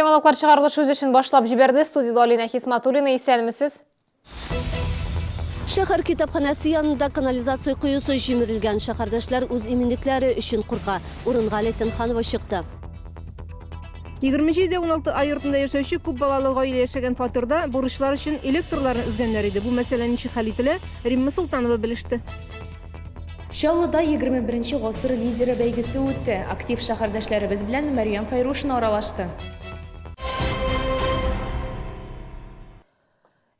Яңалыклар чыгарылыш үз эшен башлап җибәрде. Студиядә Алинә Хисматуллина. Исәнмесез. Шәһәр китапханәсе янында канализация коесы җимерелгән. Шәһәрдәшләр үз иминлекләре өчен курка. Урынга Ләйсән Ханова чыкты. 27 дә 16 А йортында яшәүче күп балалы гаилә яшәгән фатирда бурычлар өчен электрларны өзгәннәр иде. Бу мәсьәлә ничек хәл ителә, Римма Солтанова белеште. Чаллыда 21 гасыр лидеры бәйгесе үтте. Актив шәһәрдәшләребез белән Мәрьям Фәйрушина аралашты.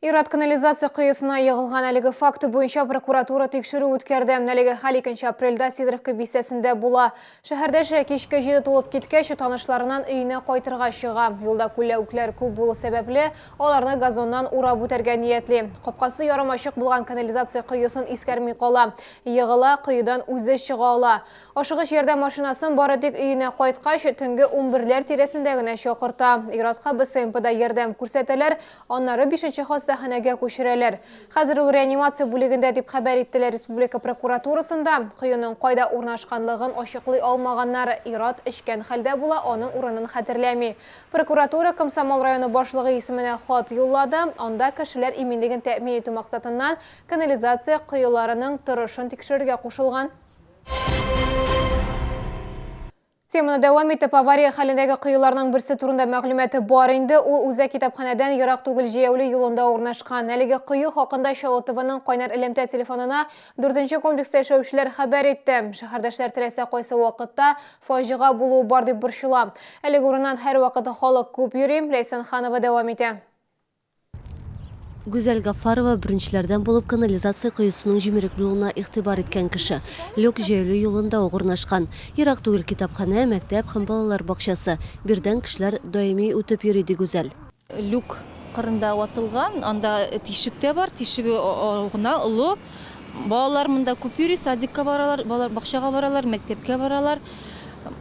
Ир-ат канализация коесына егылган әлеге факты буенча прокуратура тикшерү үткәрде. Әлеге хәл 2 апрельдә Сидоровка бистәсендә була. Шәһәрдәше кичке 7 тулып киткәч, танышларыннан өенә кайтырга чыга. Юлда күләвекләр күп булу сәбәпле, аларны газоннан урап үтәргә ниятли. Капкасы ярым ачык булган канализация коесын искәрми кала. Егыла, коедан үзе чыга ала. Ашыгыч ярдәм машинасын бары тик өенә кайткач, төнге унберләр тирәсендә генә чакырта. Ир-атка БСМПда ярдәм күрсәтәләр, аннары бишенче хастаханәгә күчерәләр. Хәзер ул реанимация бүлегендә, дип хәбәр иттеләр республика прокуратурасында. Коеның кайда урнашканлыгын ачыклый алмаганнар. Ир-ат эчкән хәлдә була, аның урынын хәтерләми. Прокуратура Комсомол районы башлыгы исеменә хат юллады, анда кешеләр иминлеген тәэмин итү максатыннан канализация коеларының торышын тикшерергә кушылган. Теманы дәвам итеп, авария хәлендәге коеларның берсе турында мәгълүматы бар инде. Ул үзәк китапханәдән ерак түгел җәяүле юлында урнашкан. Әлеге кое хакында Чаллы ТВның кайнар элемтә телефонына 4 комплекста яшәүчеләр хәбәр итте. Шәһәрдәшләр теләсә кайсы вакытта фаҗига булуы бар дип борчыла. Әлеге урыннан һәрвакыт халык күп йөри. Ләйсән Ханова дәвам итә. Гүзәл Гаффарова беренчеләрдән булып канализация коесының җимерек булуына игътибар иткән кеше. Люк җәяүле юлында ук урнашкан. Ерак түгел китапханә, мәктәп һәм балалар бакчасы. Биредән кешеләр даими үтеп йөри, ди Гүзәл. Люк кырында ватылган, анда тишек тә бар, тишеге гына олы. Балалар монда күп йөри, садикка баралар, балалар бакчага баралар, мәктәпкә баралар.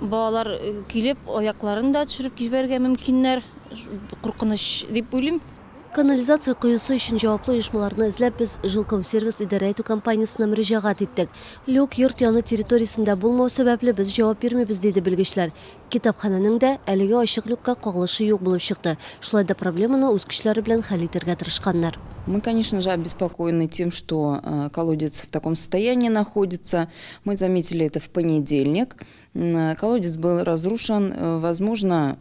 Балалар килеп, аякларын да төшереп җибәрергә мөмкиннәр. Куркыныч дип уйлыйм. Канализация коесы өчен җаваплы оешмаларны эзләп без Жилкомсервис идарә итү компаниясенә мөрәҗәгать иттек. Люк йорт яны территориясендә булмау сәбәпле, без җавап бирмибез, диде белгечләр. Китапханәнең дә әлеге ачык люкка кагылышы юк булып чыкты. Шулай да проблеманы үз көчләре белән хәл итәргә тырышканнар. Мы, конечно же, обеспокоены тем, что колодец в таком состоянии находится. Мы заметили это в понедельник. Колодец был разрушен, возможно,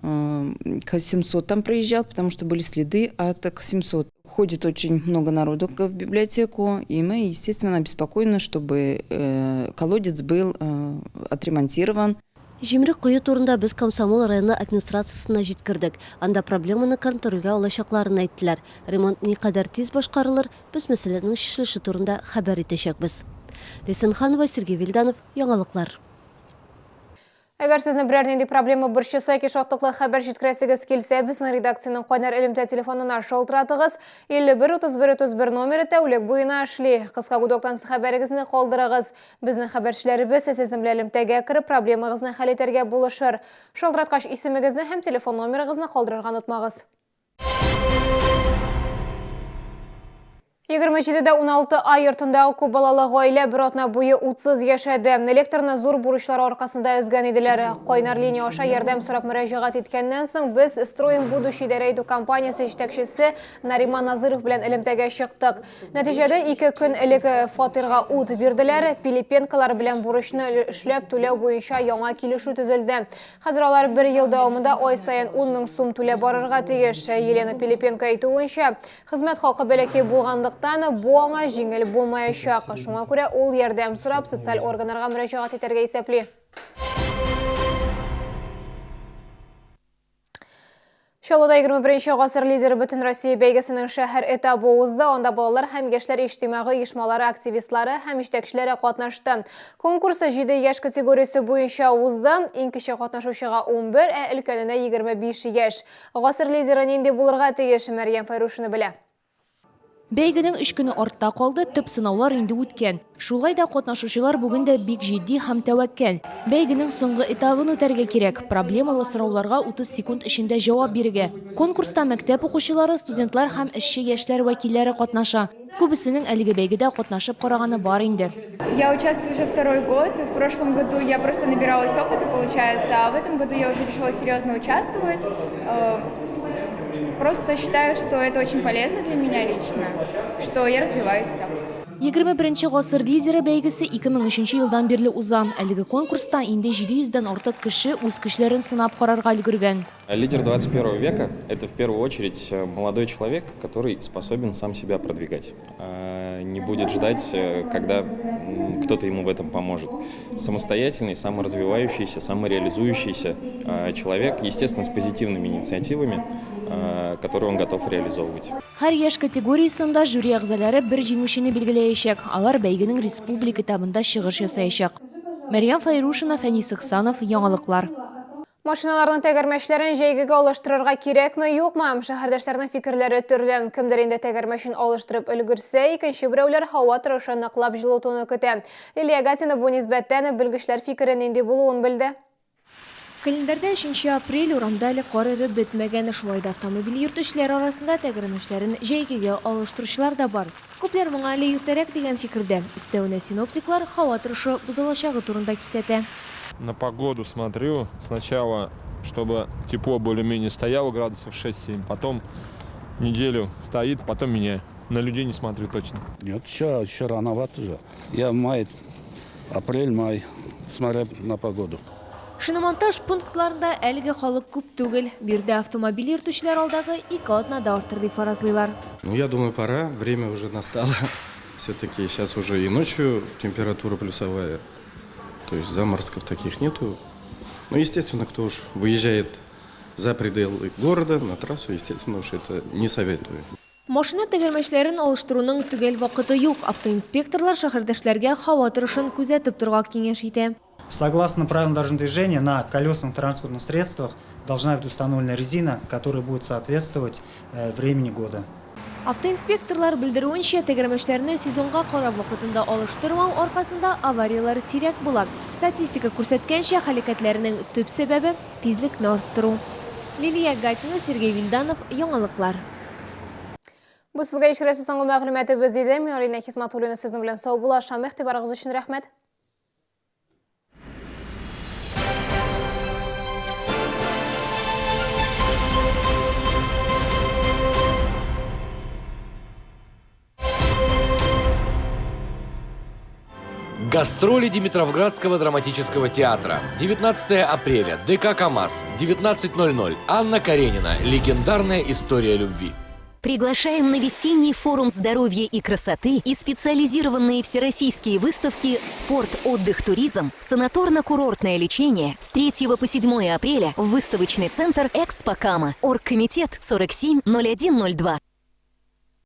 К-700 там проезжал, потому что были следы от К-700. Ходит очень много народу в библиотеку, и мы, естественно, обеспокоены, чтобы колодец был отремонтирован. Җимерек кое турында без Комсомол районы администрациясенә җиткердек. Анда проблеманы контрольгә алачакларын әйттеләр. Ремонт никадәр тиз башкарылыр, без мәсьәләнең чишелеше турында хәбәр итәчәкбез. Ләйсән Ханова, Сергей Вильданов, Яңалыклар. Әгәр сезне берәр нинди проблема борчыса яки шатлыклы хәбәр җиткерәсегез килсә, безнең редакциянең кайнар элемтә телефонына шалтыратыгыз. 51 31 31 номеры тәүлек буена эшли. Кыска гудоктан хәбәрегезне калдырыгыз. Безнең хәбәрчеләребез сезнең белән элемтәгә кереп, проблемагызны хәл итәргә булышыр. Шалтыраткач исемегезне һәм телефон номерыгызны калдырырга онытмагыз. 27 дә 16 А йортындагы күп балалы гаилә бер атна буе утсыз яшәде. Электрны зур бурычлар аркасында өзгән иделәр. Кайнар линия аша ярдәм сорап мөрәҗәгать иткәннән соң без Строим будущее идарә итү компаниясе җитәкчесе Нариман Назыров белән элемтәгә чыктык. Нәтиҗәдә ике көн элек фатирга ут бирделәр. Пилипенкалар белән бурычны эшләп түләү буенча яңа килешү төзелде. Хәзер алар бер ел дәвамында ай саен 10 мең сум түләп барырга тиеш. Елена Пилипенко әйтүенчә, хезмәт хакы бәләкәй булганлыктан, бу аңа җиңел булмаячак. Шуңа күрә ул ярдәм сорап социаль органнарга мөрәҗәгать итәргә исәпли. Чаллыда 21 гасыр лидеры Бөтенроссия бәйгесенең шәһәр этабы узды. Анда балалар һәм яшьләр иҗтимагый оешмалары активистлары һәм җитәкчеләре катнашты. Конкурс 7 яшь категориясе буенча узды. Иң кече катнашучыга 11, ә өлкәненә 25 яшь. Гасыр лидеры нинди булырга тиеш, Мәрьям Фәйрушина белә. Бәйгенең өч көне артта калды, төп сынаулар инде үткән. Шулай да катнашучылар бүген дә бик җитди һәм тәвәккәл. Бәйгенең соңгы этабын үтәргә кирәк, проблемалы сорауларга 30 секунд эчендә җавап бирергә. Конкурста мәктәп укучылары, студентлар һәм эшче яшьләр вәкилләре катнаша. Күбесенең әлеге бәйгедә катнашып караганы бар инде. Я участвую уже второй год. В прошлом году я просто набиралась опыта, получается, а в этом году я уже решила серьезно участвовать. Просто считаю, что это очень полезно для меня лично, что я развиваюсь там. 21 гасыр лидеры бәйгесе 2003 елдан бирле уза. Әлеге конкурста инде 700 дән артык кеше үз көчләрен сынап карарга өлгергән. Лидер 21 века – это в первую очередь молодой человек, который способен сам себя продвигать. Не будет ждать, когда кто-то ему в этом поможет. Самостоятельный, саморазвивающийся, самореализующийся человек, естественно, с позитивными инициативами, которые он готов реализовывать. Һәр яшь категориясендә жюри әгъзалары бер җиңүчене билгеләячәк. Алар бәйгенең республика этабында чыгыш ясаячак. Мәрьям Фәйрушина, Фәнис Ихсанов, Яңалыклар. Машиналарның тәгәрмәчләрен җәйгегә алыштырырга кирәкме, юкмы? Шәһәрдәшләрнең фикерләре төрле. Кемдер инде тәгәрмәчен алыштырып өлгерсә, икенче берәүләр һава торышы ныклап җылытуны көтә. Лилия Гатина бу нисбәттән белгечләр фикере нинди булуын белде. Календарьда 3 апрель, урамда әле кар эреп бетмәгән. Шулай да автомобиль йөртүчеләр арасында тәгәрмәчләрен җәйгегә алыштыручылар да бар. Күпләр моңа әле иртәрәк дигән фикердә. Өстәвенә синоптиклар һава торышы бозылачагы турында кисәтә. На погоду смотрю. Сначала, чтобы тепло более-менее стояло, градусов 6-7. Потом неделю стоит, потом меняю. На людей не смотрю точно. Нет, еще рановато же. Я май, апрель, май, смотря на погоду. Шиномонтаж пунктларында әлеге халык күп түгел. Биредә автомобиль йөртүчеләр алдагы 2 атнада артыр дип фаразлыйлар. Ну, я думаю, пора. Время уже настало. Все-таки сейчас уже и ночью температура плюсовая. То есть заморозков таких нету. Ну, естественно, кто уж выезжает за пределы города, на трассу, естественно, уж это не советую. Машина тәгәрмәчләрен алыштыруның төгәл вакыты юк. Автоинспекторлар шәһәрдәшләргә һава торышын күзәтеп торырга киңәш итә. Согласно правилам дорожного движения, на колесных транспортных средствах должна быть установлена резина, которая будет соответствовать времени года. Автоинспекторлар белдерүенчә, тәгәрмәчләрне сезонга карап вакытында алыштырмау аркасында аварияләр сирәк була. Статистика күрсәткәнчә, һәлакәтләрнең төп сәбәбе тизлекне арттыру. Лилия Гатина, Сергей Вильданов, Яңалыклар. Бу сезгә ишетеләсе соңгы мәгълүматыбыз иде. Мин Алина Хисматуллина сезнең белән саубуллашам. Игътибарыгыз өчен рәхмәт. Гастроли Димитровградского драматического театра. 19 апреля. ДК КАМАЗ. 19:00. Анна Каренина. Легендарная история любви. Приглашаем на весенний форум здоровья и красоты и специализированные всероссийские выставки «Спорт, отдых, туризм», «Санаторно-курортное лечение» с 3 по 7 апреля в выставочный центр «Экспо Кама». Оргкомитет 47 01 02.